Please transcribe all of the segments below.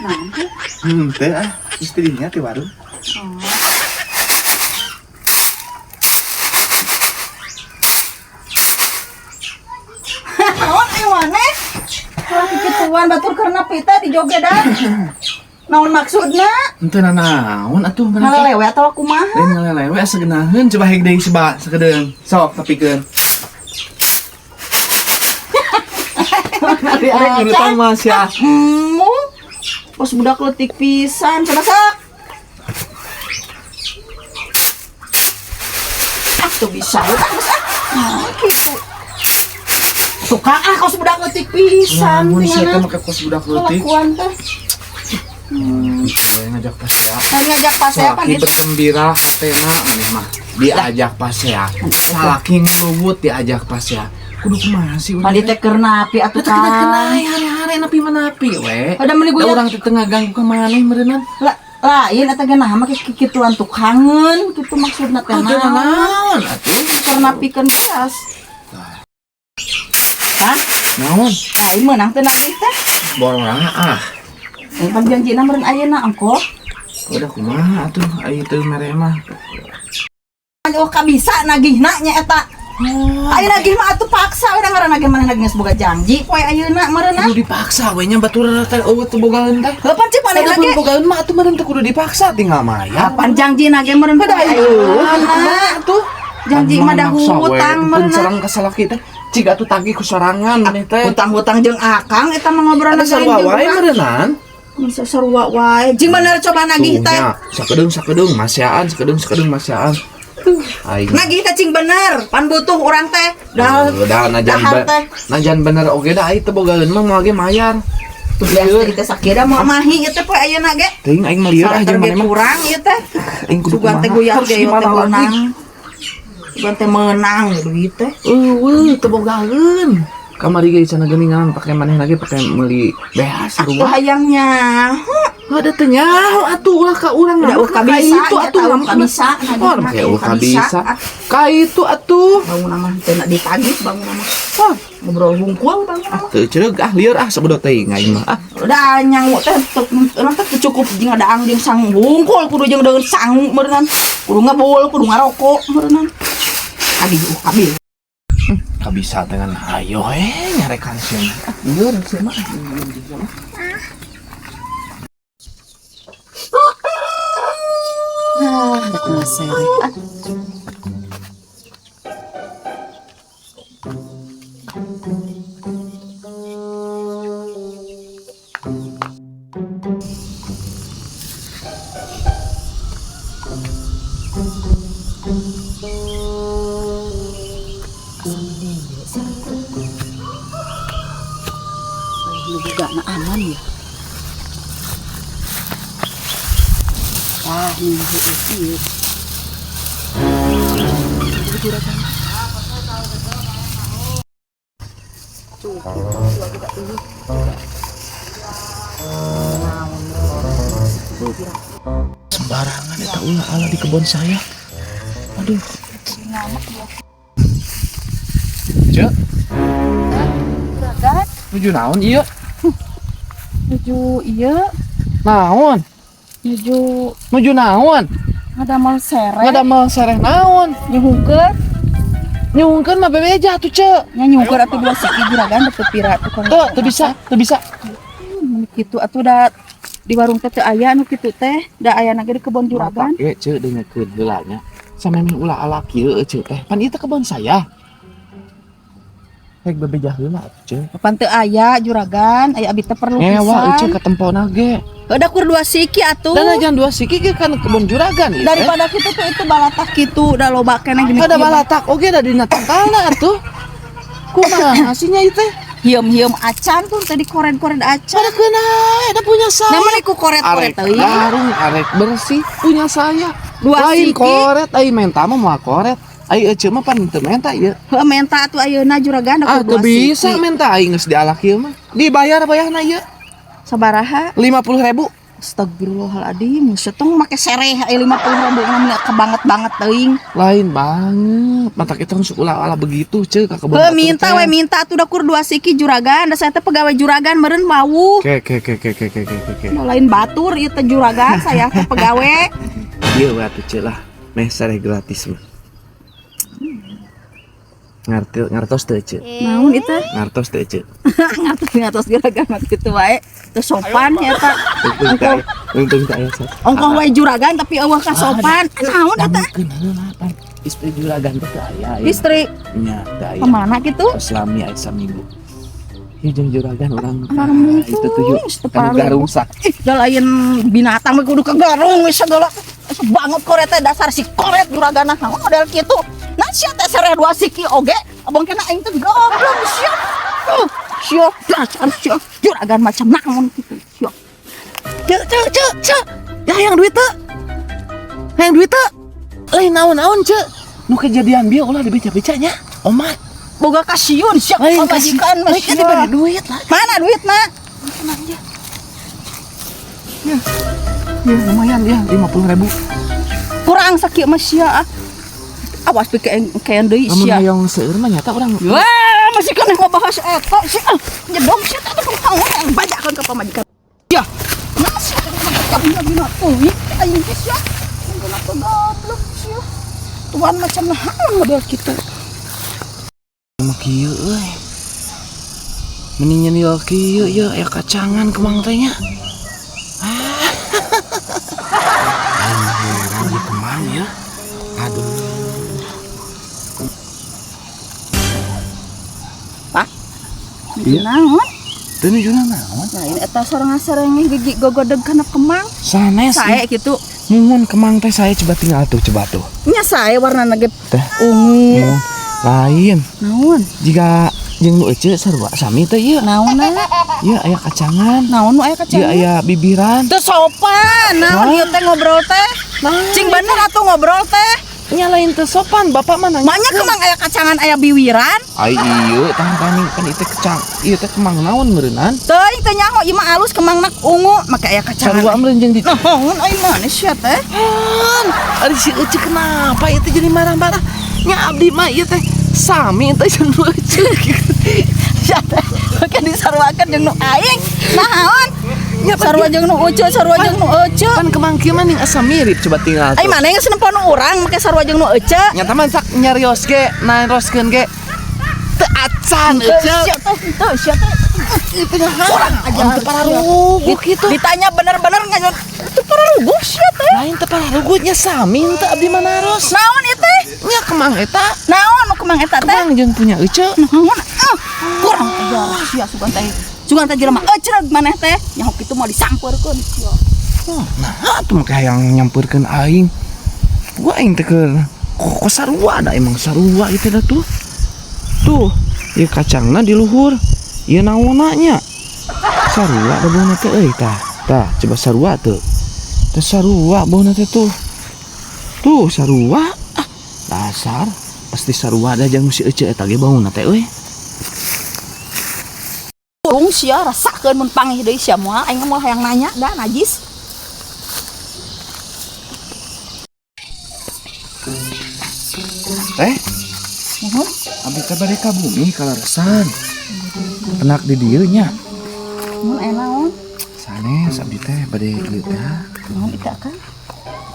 Naon teh? Teh ah, istrinya di warung. Oh. Naon ai maneh? Ulah kikituan batur keur nepi teh di jogedan. Naon maksudna? Henteu nanaon atuh mana teh? Ngalelewe atawa kumaha? Lain ngalelewe asa geunaheun, coba heg deui seba sakedeung. Sok tepikeun. Rek urutan mah sia. Embung. Bos budak leutik pisan, coba sok. Ah, tuh bisa ah, geus ah. Nah, kitu. Tukang ah kos budak leutik pisan Mun sia teh tinggalna. make kos budak leutik. Kelakuan teh. Ngajak pasea. Tadi ngajak pasea pan Salaki itu. bergembira hatena maneh mah. Diajak pasea. Salaki ngeluwut diajak pasea. Kudu kumaha sih Pan teh keur napi atuh Teu kena kan. kenai hari-hari napi mah napi we. Ada meuni Da guyat. urang teh teu ngaganggu ka maneh meureunnan. Lah, lain eta ge naha make kikituan tukangeun kitu maksudna teh Atuh naon. naon atuh? Keur napikeun beas. Hah? Naon? Lain meunang teh nagih teh. Borong ah. Eh, pan janjina meureun ayeuna engko. Udah kumaha atuh aya teu mere mah. Oh, kabisa nagihna nya eta. Ayo nagih mah atuh paksa we da ngaranna ge manehna geus boga janji poe ayeuna meureunna. Kudu dipaksa we nya batur teh eueuh teu bogaeun teh. Heuh pan cek manehna Ada ge. bogaeun mah atuh meureun teu kudu dipaksa tinggal mayar. Pan janjina ge meureun poe ayeuna. Tuh. Janji mah dah hutang meureunna. Serang ka salaki teh. Cik atuh tagih ku sorangan maneh teh. Hutang-hutang jeung akang eta mah ngobrolna Ada sarua wae meureunnan. Masa sarua wae. Jeung bener coba nagih teh. Tuh nya, sakedeung-sakedeung masiaan, sakedeung-sakedeung masiaan. Aing. Nagih teh cing bener, pan butuh urang teh. Dah Udah najan dahar teh. najan bener oge da aing teu bogaeun mah moal ge mayar. Tuh Biasa lieur. teh sakira mau mahi ieu teh poe ayeuna ge. Teuing aing mah lieur ah Sarter jeung ge maneh mah. kurang ieu teh. Aing kudu Sugan teh kumaha? goyah Harus ge ieu teh gimana lagi? menang. Sugan teh menang duit teh. Eueuh, teu bogaeun. Kamari ge cenah geuningan pake maneh lagi pake meuli beas Atuh sarua. hayangnya. Ada teu nyaho atuh ulah ka urang Udah ngambek ulah ka kabisa, itu nya atuh tahu ngambek kabisa, Oh, nagih mah kayak ulah ulah kabisa. kabisa. Ka itu atuh. Bangun mah teu ditagih bangun mah. Wah, Ngobrol hungkul bangun mah. teu cereug ah lieur ah sabodo teuing aing mah. Ah, Udah nyangu teh urang teh teu cukup jeung ngadaang jeung sang hungkul kudu jeung deun sangu meureunnan. Kudu ngebul, kudu ngarokok meureunnan. Tagih kabil. kabisa dengan ayo nyarekan sieun. Ah, lieur sieun mah. Lieur jeung mah. Ah, rek ngasere. Ah. Lu juga na aman ya. Ah, ini ieu. Sembarangan eta ulah ala di kebun saya. Aduh. Cek, Juragan, nuju naon ieu? nuju ieu, Naon? nuju Nuju naon? ngadamel sereh, Ngadamel sereh naon? nyuhungkeun, Nyungkeun mah bebeja atuh, Cek. nya nyuhungkeun atuh dua siki juragan teu pira atuh Teu, teu bisa, teu bisa. Kitu atuh da di warung teh teu aya nu kitu teh, da aya ge di kebon juragan. Ge, Cek, dengekeun heula nya. Samemeh ulah ala kieu ece teh. Pan ieu teh kebon saya. Rek bebeja heula ece. Pan teu aya juragan, aya abi teh perlu Ngewa ece pisan. Katempona ge. Udah kur dua siki atuh. Dan aja dua siki ge kan kebon juragan ieu teh. Daripada kitu tuh itu balatak kitu udah loba keneh gini. Ada balatak oge da dina tangkalna atuh. Kumaha hasilnya ieu teh? Hieum-hieum acan tuh tadi koret-koret acan. Pada kena, ada punya saya. Namanya ku koret-koret Arek teuing. garung, arek bersih punya saya. Dua Lain siki. Koret, ai menta mah moal koret. Ai ece mah pan teu menta ieu. Heuh menta atuh ayeuna juragan Ah, da teu dua bisa siki. menta aing geus dialak ieu mah. Dibayar bayarna ieu. Sabaraha? 50.000. Astagfirullahaladzim, setong make sereh aya 50.000 namanya kebanget-banget teuing. Lain banget. Mata kita harus ulah ala begitu, ce ka kebon. Heuh batur minta teh. We minta atuh da kur dua siki juragan, da saya teh pegawai juragan meureun wawuh. Ke. Nu lain batur ieu teh juragan, saya teh pegawai. Ieu we atuh ce lah. Meh sereh gratis mah. Ngarti ngartos teu ce? Naon itu? Ngartos teu ce? Ngartos ngartos juragan mah kitu wae. Teu sopan eta. Untung teh aya, untung teh aya. Ongkoh wae juragan tapi eueuh kasopan. Naon eta? Dangukeun heula pan. Istri juragan teh teu aya. Ieu. Istri Nya teu aya. kemana gitu? Tos lami aya saminggu. Ieu jeung juragan urang. Orang Itu tuh yuk. Kanu garung sak. Ih, da lain binatang mah kudu ke garung we segala. Asa banget koret teh dasar si koret juragana naon model kitu. Nah sia teh sereh dua siki oge, abang kena aing teh goblok sia. Sia dasar sia juragan macam naon kitu sia. Cek cek cek cek. Ya yang duit teu. Hayang duit teu. Lain naon-naon cek. Nu kejadian bieu ulah dibeca-becanya. Omat. Boga kasiun sia Lain pamajikan mah Lain kan sia. diberi duit lah. Mana duitna? Ya. Ya lumayan ya 50.000. Kurang sakieu mah sia ah. Awas pikeun keun deui Lamun sia. hayang seueur mah nyata urang. Wah, masih kena ngebahas eta sih. Ah, nyedong sih teh tukang yang bajakan ke pamajikan. Ya. Nah, sih pamajikan gina teuing aing geus ya. Kenapa goblok sih. Tuan macam naon model kitu. Mah kieu euy. Mending nyenil kieu ya aya kacangan kemang teh nya. Aing heran ieu kemang ya. Aduh. Pak. Iya. Naon? Teu nujuna naon? Nah, ini eta sorang-sorang gigi gogodeg kana kemang. Sanes. Sae kitu. Muhun kemang teh saya coba tinggal tuh coba tuh. Nya sae warnana ge Teh. ungu. Muhun. Lain. Naon? Jika jeung nu ece sarua sami teh ieu. Naonna? Ieu aya kacangan. Naon nu aya Ieu kacangan? aya bibiran. Teu sopan. Naon ieu teh ngobrol teh? Nah, Cing bener atuh ngobrol teh. Nya lain teu sopan bapak mah nanya. Maknya kemang aya kacangan aya biwiran. Ai ieu tah tani kan ieu teh kecang. Ieu teh kemang naon meureunnan? Teuing teu nyaho ieu mah alus kemangna ungu make aya kacangan. Sarua meureun jeung di Naon ai maneh sia teh? Han, ari si Ece kenapa ieu teh jadi marah-marah? Nya abdi mah ieu teh sami teh jeung nu Ece. Sia teh make disaruakeun jeung nu aing. Naon? Nya Sarua jeung nu Ece, sarua jeung nu Ece. Pan kemang kieu mah ning asa mirip coba tinggal Ai tuh. maneh geus nempo nu urang make sarua jeung nu Ece. Nyata mah sak nyarios ge, naroskeun ge teu acan Teu Ece. sia teh, teu sia teh. Itu Kurang ajar. teu pararuguh kitu. Ditanya bener-bener nggak teu pararuguh sia teh. Lain teu pararuguh nya sami teu abdi mah naros. Naon ieu teh? Nya kemang eta, Naon nu kemang eta teh? kemang jeung punya Ece. Naon? Ah, kurang ajar sia sugan teh. Sugan teh jelema ecreg maneh teh. Nyaho kitu moal disampeurkeun sia. Oh, nah tuh make hayang nyampeurkeun aing. Gua aing teh keur kok sarua da emang sarua ieu teh da tuh. Tuh, ieu kacangna di luhur. Ieu naonna nya? Sarua da bauna teh euy tah. Tah, coba sarua teu. Teh sarua bauna teh tuh. Tuh sarua. Ah, dasar pasti sarua da jeung si Ece eta ge bauna teh euy. Urung sia rasakeun mun pangih deui sia moal aing mah moal hayang nanya da najis. Teh, Nuhun. Abdi teh bade ka bumi kaleresan. Penak di dieu nya. Nuhun aya naon? Sanes abdi teh bade ieu teh. Nuhun itu akang.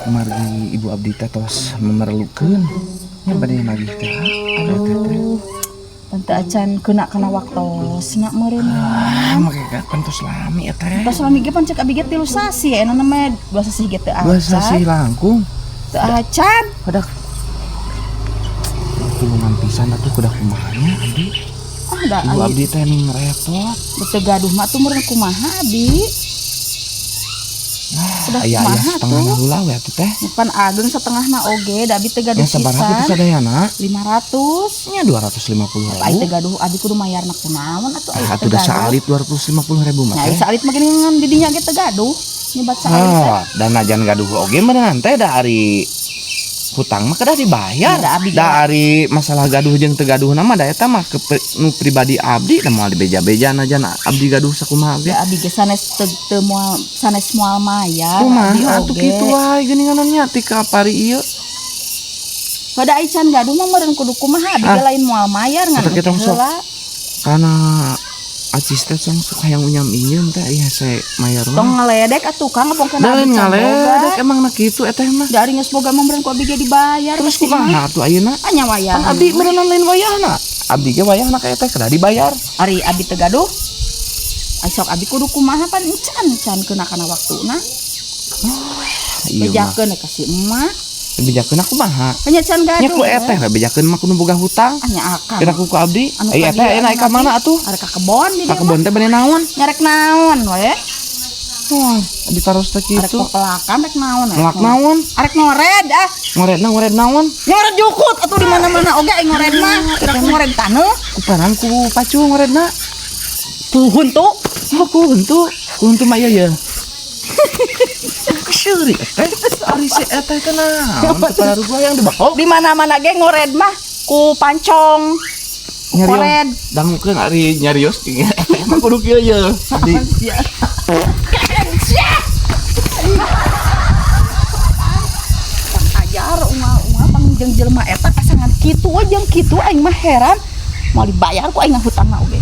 Kumargi ibu abdi teh tos memerlukeun nya bade nagih teh. Aduh. Tante acan kena kana waktosna meureun. Ah, make kapan tos lami ya teh. Tos lami ge pan cek abi ge 3 sasi, eta namanya 2 sasi ge teu Dua acan. sasi langkung. Teu acan. Pada Ditulungan pisan atuh, kudah kumaha nya abdi? Ah, da Ibu ai abdi teh ning repot. Teu gaduh mah tuh meureun kumaha abi? Sudah Aya aya kumaha setengah tuh? Heula we atuh, Teh. Pan ageng setengahna oge, da abi teu gaduh Ya sabaraha kitu pisan. sadayana? 500. Nya 250 Ai ribu. Teu gaduh, abi kudu mayarna kunaon atuh ai Ah, teu atuh da gaduh. saalit 250 ribu mah Nah, teh. saalit mah geuningan di dinya ge teu gaduh. Nyebat saalit teh. Ah, dan najan gaduh oge mah teh, da ari hutang mah kedah dibayar. Da abi Da ari masalah gaduh jeung teu gaduh mah da eta mah ke nu pribadi abdi, da moal dibeja-beja najan abdi gaduh sakumaha ge. Da abi ge sanes teu teu moal, sanes moal mayar abi Kumaha atuh oge. Kitu wae geuningan nya ti kapari ieu. Pada ai can gaduh mah meureun kudu kumaha abi ge Ah. lain moal mayar ngan Kita engke sok. heula. Karena acis teh sok sok hayang unyam inyeum teh, iya saya mayar Tong mah. ngaledek atuh, Kang, ngapongkeun Da abi lain can ngaledek boga. Emang na kitu eteh mah. Da ari geus boga mah meureun ku abi ge dibayar. Terus pasti mah. kumaha atuh ayeuna? Ah, nya wayahna. Pan abdi meureunan lain wayahna. Abdi ge wayahna ka eteh kedah dibayar. Ari abi teu gaduh. Ai sok abi kudu kumaha, pan encan can keuna kana waktuna. Iya mah. Bejakeun ka si emak. Bejakeun aku mah. Nya can gaduh. Nya ku eteh we bejakeun mah kudu boga hutang. Ah, nya akang. Kira ku abdi. Anu Ai ka eteh dieu, ayeuna anu ka mana atuh? Arek ka kebon di Ka dieu kebon mah. Teh bade naon? Nyarek naon we? Wah, ditaros teh Arek kitu. pepelakan rek naon we? Ngelak naon? Arek ngored ah. Ngoredna ngored naon? Ngored jukut atuh, di mana-mana oge aing ngored mah. Kira ku ngored taneuh. Ku parang ku pacu ngoredna. Ku huntu. Oh, ku huntu. Ku huntu mah ieu ye. Seuri teh. Ari si eteh teh naon? Teu pararuguh yang dibako. Di mana-mana ge ngored mah ku pancong. Ku kored. Dangukeun ari nyarios jeung eteh mah kudu kieu ye. Di Sia. Ajar unggal-unggal pang jeung jelema eta pasangan kitu we jeung kitu, aing mah heran. Mau dibayar ku aing hutangna oge.